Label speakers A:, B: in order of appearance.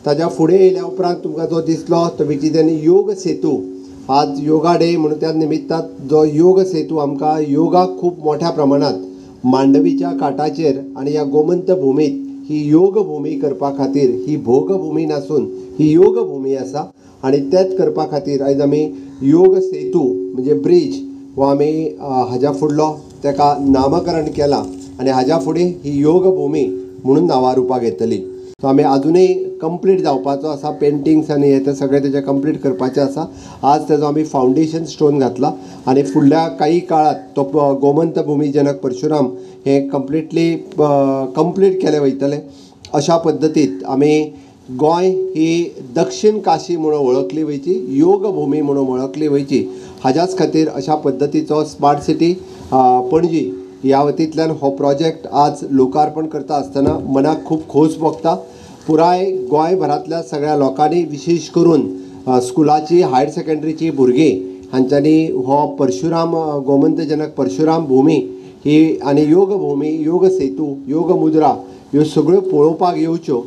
A: ताज्या फुडें येयल्या उपरांत तुमकां जो दिसलो तो which is an योग सेतू. आज योगा डे म्हणून त्या निमित्तान जो योग सेतू आमकां योगा खूब मोठ्या प्रमाणांत मांडवीच्या काठाचेर आनी ह्या गोमंत भुमीत ही योगभूमी करपा खातीर, ही भोगभूमी नासून ही योगभूमी आसा आनी तेच करपा खातीर आयज आमी योग सेतू म्हणजे ब्रीज हो आमी हाज्या फुडलो ताका नामकरण केलां आनी हाज्या फुडें ही योगभूमी म्हणून नांवारुपाक येतली. सो आमी आजुनूय कंप्लीट जावपाचो आसा, पेंटिंग्स आनी हे ते सगळें तेजें कंप्लीट करपाचें आसा. आज तेजो आमी फावंडेशन स्टोन घातला आनी फुडल्या काही काळांत तो गोमंत भूमी जनक परशुराम हे कंप्लिटली कंप्लीट केलें वयतलें. अशा पद्दतीत आमी गोंय ही दक्षिण काशी म्हणून वळखली वयची, योगभूमी म्हणून वळखली वयची, हाज्याच खातीर अशा पद्दतीचो स्मार्ट सिटी पणजी ह्या वतींतल्यान हो प्रोजेक्ट आज लोकार्पण करता आसतना मनाक खूब खोस भोगता. पुराय गोंयभरांतल्या सगळ्या लोकांनी, विशेश करून स्कुलाची हायर सेकंडरीची भुरगीं हांच्यांनी हो परशुराम गोमंत जनक परशुराम भूमी ही आनी योगभूमी, योग सेतू, योग मुद्रा ह्यो सगळ्यो पळोवपाक येवच्यो.